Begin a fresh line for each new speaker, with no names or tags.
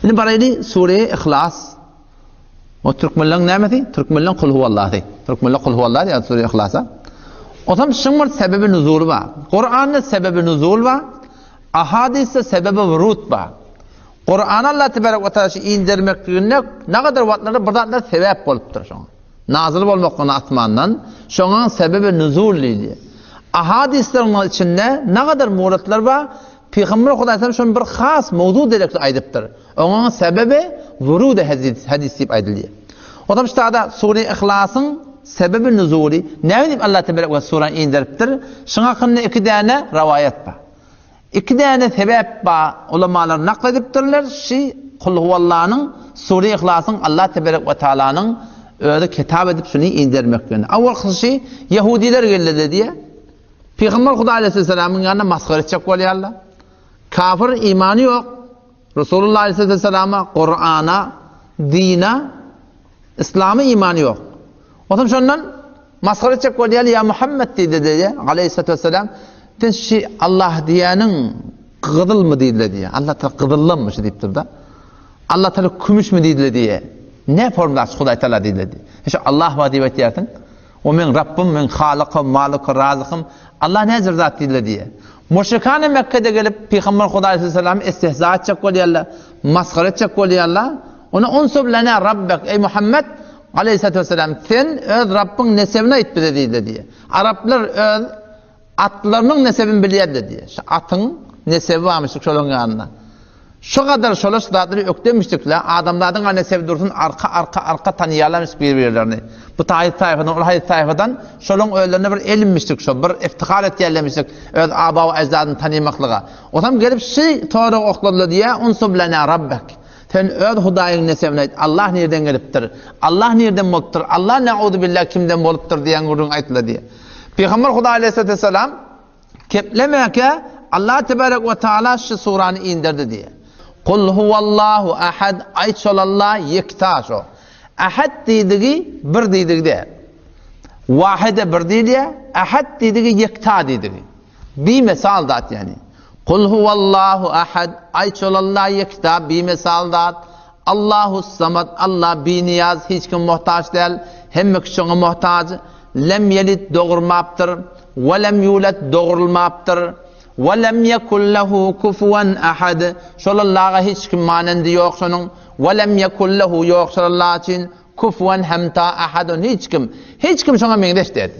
Indi baraýly Sure-i Ihlas. O türkmenleň nämesi? Türkmenleň Kul huwallasy. Türkmenler Kul huwallah diýýär Sure-i Ihlasa. Otam şuň bir sebebi nuzuly bar. Kuranda sebebi nuzul bar. Ahadysda sebebi wurud bar. Kurany Allah tebarek we taala şu indermekliginde nagadar wagtlarda bir zatlar sebäp bolupdyr şoňa. Nazyl bolmaklygyna asmandan, şoňa sebebi nuzul diýilýär. Ahadyslaryň içinde nagadar muratlar bar, Pygamber Hudaý şony bir has mowzu derekli aýdypdyr. Oňa sebebi wurud hadis, hadis diýip aýdylýar. O zaman ştada sure Ihlasyň sebebi nuzuly näme diýip Allah tebarek we surany inderipdir? Şuň hakynda iki däne rawaýat bar. Iki däne sebäp bar, ulamalar nakl edipdirler, şi Kul huwallanyň, Sure Ihlasyň Allah teberek we taalanyň özi kitap edip şuny indermekligini. Awalkysy şi, ýehudiler geldi-de diýýär. Pygamber Hudaý aleyhisselamyň ýanynda masgara etjek bolýarlar. Kafir imany ýok. Resulullah aleyhisselama, Kur'ana, dine, Islama imany ýok. Onsoň şondan masgara etjek bolýar, ýa Muhammed diýdi diýdi, aleyhissalatu vesselam, sen şi Allah diýýäniň gyzylmy diýdiler diýýär. Allah taala gyzyllanmy şu diýipdir-de. Allah taala kümüşmi diýdiler diýýär. Ne formda Hudaý taala diýdiler diýýär. Şu Allah bar diýip aýtýarsyň. O meň Rabbym, meň Halykym, Malyky, Razykym. Allah näjür zat diýdiler diýýär. Müşrikane Mekgede gelip Pygamber Hudaý sallallahu istihza etjek bolýarlar, masgara etjek bolýarlar. Ona unsub lana rabbek eý Muhammed Aleýhissalatu wesselam, sen öz Rabbyň nesebini aýt bize diýdi diýýär. Araplar öz atlarynyň nesebini bilýärdi diýýär. Şu atyň nesebi barmyş şolaryň ýanynda. Şu gadar şolar şu zatlary ökdemişdikler, adamzadyň a nesebi dursun arka arka arka tanýarlarmyş bir-birlerini. Bu taýy taýfadan, ol haýsy taýfadan şolaryň özlerine bir elinmişdik şo, bir iftihar etýärlermişdik öz aba we eždadyny tanymaklyga. Otam gelip şu soragy okladylar diýýär, Unsub lana rabbek. Sen öz Hudaýyň nesebini aýt, Allah nirden gelipdir? Allah nirden bolupdyr? Allah neuzubilla kimden bolupdyr diýen gürrüň aýtla diýýär. Pygamber Hudaý aleyhissalatu vesselam keplemäkä Allah tebarek we taala şu surany inderdi diýýär. Kul huwallahu ahad aýt şol Allah ýekta şo. Ahad diýdigi bir diýdigi däl. Wahide bir diýilýär, ahad diýdigi ýekta diýdigi. Bimesal zat ýagny. Kul huwallahu ahad, aýt şol Allah ýekta, bimesal zat. Allahus samad, Allah biniýaz, hiç kime muhtaç däl, hemme kişi şoňa muhtaç. Lem ýelid, dogurmapdyr, we lem ýulad, dogrulmapdyr. We lem ýekun lehu kufuwan ahad, şol Allaha hiç kim manendi ýok şonuň. We lem ýekun lehu, ýok şol Allah üçin, kufuwan hemta ahadun, hiç kim, hiç kim şoňa meňzeş däl.